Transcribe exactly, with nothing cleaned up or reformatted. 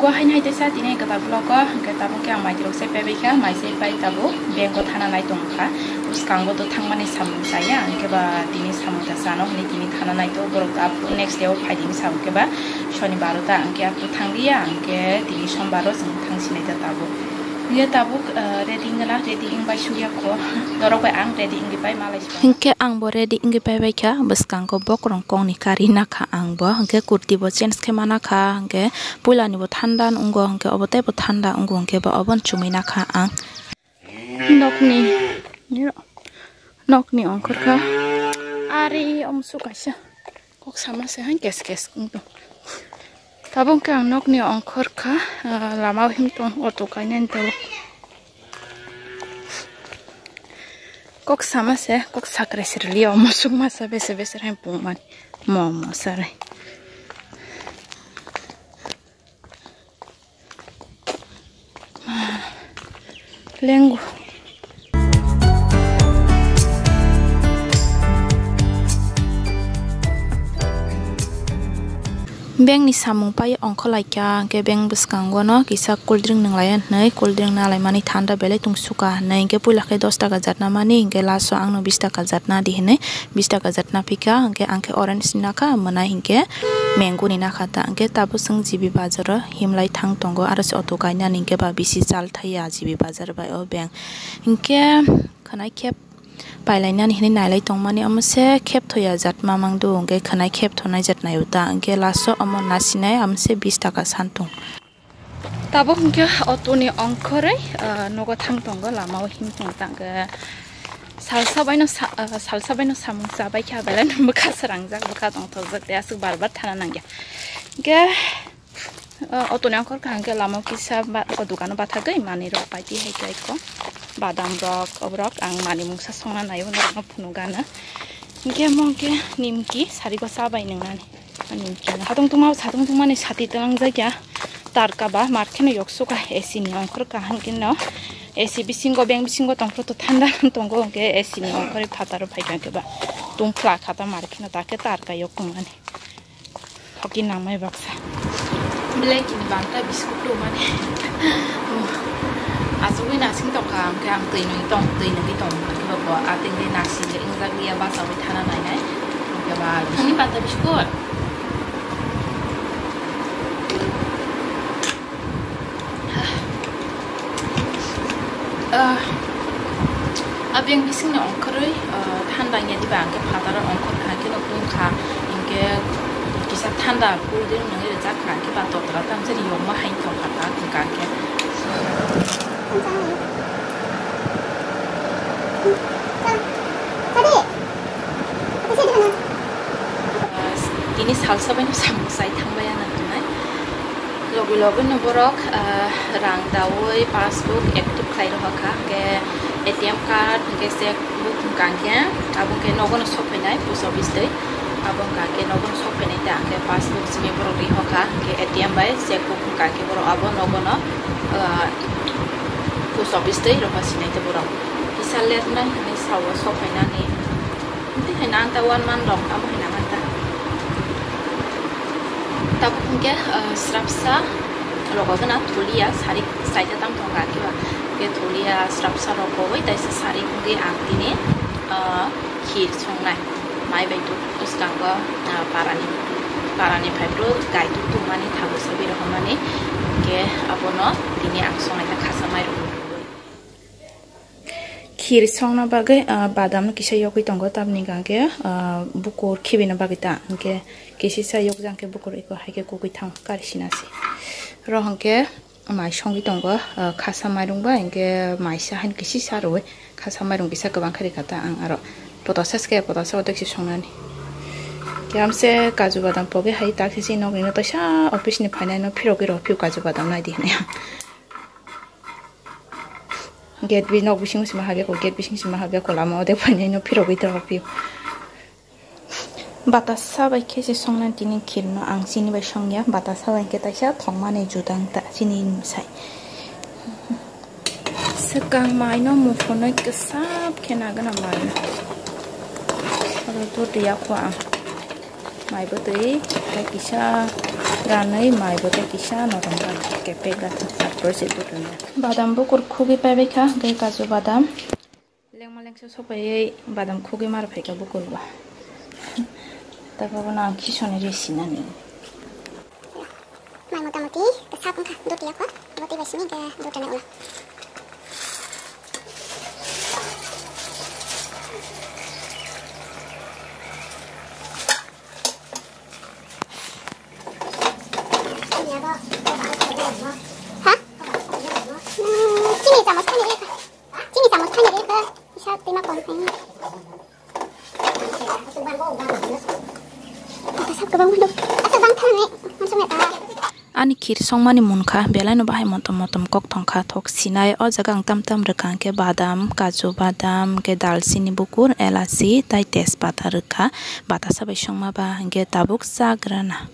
Bo haini hai teisa tini kwtal vlog o, hwnkhe tabuk khe ang mai tirok se paibai kha, mai se pai tabuk bank o thana nai tong kha. Bwskango to thangmani samung chaya, hwnkhe ba tini samung ta chano hwnwi tini thana nai to, borok ta next day o phai tini samung khe ba sonibar o ta, hwnkhe aphuru thang liya, hwnkhe tini sombar o chwng thang sinai ta tabuk. Ye tabuk, ah, ready wngna, ready wngbai sukya kho, norok bai ang ready wngwi pai malai. Hinkhe ang bo ready wngwi paibai kha, bwskango bokrong kokni kari nakha ang bo, hinkhe kurti bo change khe mana kha, hinkhe puila ni bo thanda wngo, hinkhe obo teibo thanda wngo, hinkhe bo obo chumui nakha ang. Nokni, nokni ongkhor kha, ari omo su kaisa. Kok sama se hai kes kes wng tong. Tabuk khe ang nokni ongkhor kha, ah, lama o him tong auto kainani tei. Kok sama se, kok sakre sirli o musuk masa bese bese hai pungmani. Mo mo sarai. Lengo. Bank ni samung pai ongkhorlaikha, hwnkhe bank bwskango no kisa cool drink nwnglaiya hwnwi, cool drink nalaimani thanda belai tungsukha hwnwi, hwnkhe puila khe dos taka jatna mani, hwnkhe last o ang no bis taka jatna di hwnwi, bis taka jatna phikha, hwnkhe ang khe orange ni nakha, mwnai hinkhe mango ni nakha ta, hwnkhe tabuk chwng G B bazar o himlai thang tongo, aro se auto kainani hinkhe ba bisi chal thaiya G B bazar bai o bank. Hinkhe khwnai khep pailainani hinwi nailai tongmani, omo se khep thoya jatma mangdu, hinkhe khwnai khep thonai jatnai o ta, hinkhe last o omo nasinai, omo se bis taka san tong. Tabuk hinkhe auto ni ongkhorwi, ah, nogo thang tongo, lama o him tong tangkhe salsa baino sa-, ah, salsa baino samung chabai kha, belai no bwkha srangjak, bwkha tongthokjak tei aswk bar bar thana nangya. Hinkhe, ah, auto ni ongkhor kaham khe lama o kisa ba-, o dukano bathagwi manwi rok paidi hai khe aiko badam rok, oborok ang manwi mungsa songna naio, norokno phunukgana. Hinkhe omo hinkhe nimki sarigo chabai nwngnani. Ani khe hatung tungma, satung tungmani sati twlang jakya. Tar kaba mar kheno yok suka A C ni ongkhor kaham khe no. A C bisingo, bank bisingo tongphuru to thanda tongo, hwnkhe A C ni ongkhorwi phataro phaikha khe ba. Tungphla kha ta mar kheno ta khe tar ka yok tongmani. Hoki nangmai baksa. Belai kini banta biskut tongmani. Asugwi nasing tongkha, hwnkhe ang twi nwi tong, twi nwi tong, hwnkhe bo atwini nasing. Wngjak liya bachaui thana nainai. Hwnkhe ba nini banta biskut. Ah, abeng bisingni ongkhorwi, ah, thanda wngya diba, hwnkhe phataro ongkhor kha, hwnkhe no kung kha, hwnkhe kisa thanda cool drink nungwi rijak kha, hwnkhe ba totra tamjani yokma hai tongkha ta, hwnkha hwnkhe. Tini salsa bai no samung chai thang bai ya nang tongnai. Logi logi no borok, ah, rang daui passbook active khlai rwkha, hwnkhe A T M card, hwnkhe cheque book hwnkha hwnkhe abo hwnkhe nogo no sok phainai post office tei. Abo hwnkha hwnkhe nogo no sok phainai ta hwnkhe passbook simi borok ri hokha, hwnkhe A T M bai cheque book hwnkha hwnkhe borok abo nogo no, ah, post office tei rwkha sinai tei borok. Kisa late nai hinwi sao sok phainani. Tei hai nang ta one month rok amo hai nang ta. Tabuk hwnkhe, ah, srapsa rogo gana thulia sarik saita tam thong kha khe ba. Hwnkhe thulia srapsa rogowi taisa sarik wngwi ang tini, ah, khir songnai. Mai bai tuk bwskango, ah, parani, parani phai bro gai tuk tongmani thago sabi rohormani. Hwnkhe abono tini ang songnai kha khasa mai rok. Khir songna bagwi, ah, badam no kisa yogwi tongo, tamni hwnkhe, ah, bukur khibina bagwi ta, hwnkhe kisisa yokjak khe bukur eko hai khe kugui thango, kari sina se. Oro hwnkhe mai songwi tongo, ah, khasa mairung bai hwnkhe maisa haino kisisa rwui, khasa mairung kisa kwbang khe rikha ta ang aro potasa se khe potasa odek se songnani. Khe amse kaju badam pogwi hai tak se se nokni no toisa office ni phainai no phirogwi rw phio kaju badam nai di hinwi. Gate bi nok bising sima habya ko, gate bising sima habya ko, lama ode painai no phirogwi tongo phio. Batasa bai khe se songnani tini khirno ang chini bai songya, batasa bai khe taisa thongmani judang ta chini sai. Swkang mai no muphunwi kwsap khe nagana mai no. Oro to twiya kho ang. Mai bwtwi tei kisa ranwi, mai bwtwi kisa norom kepek ra. Badam bukur khugwi paibai kha, tei kaju badam. Lengma lengsa sopaiwi badam khugwi mar phaikha bukurbo. Tabono ang khisoni ri sinani. Mai motamoti kwsak wngkha, doti yakho, doti bai simi khe doti nai ulo. Ha? Hmm, chini chamos kani ri kha. Chini chamos kani ri kha. Isa tima kon kani. Asap kwbang mano. Asap bang thani. Mansung ya ta. Ani khir songmani munkha, belai no bahai motom motom kok thongkha, thok sinai. O jaga ang tam tam rwkha, hwnkhe badam, kaju badam, hwnkhe dalchini bukur, elachi, tai tejpata rwkha. Batasa bai songma ba, hwnkhe tabuk chagrana.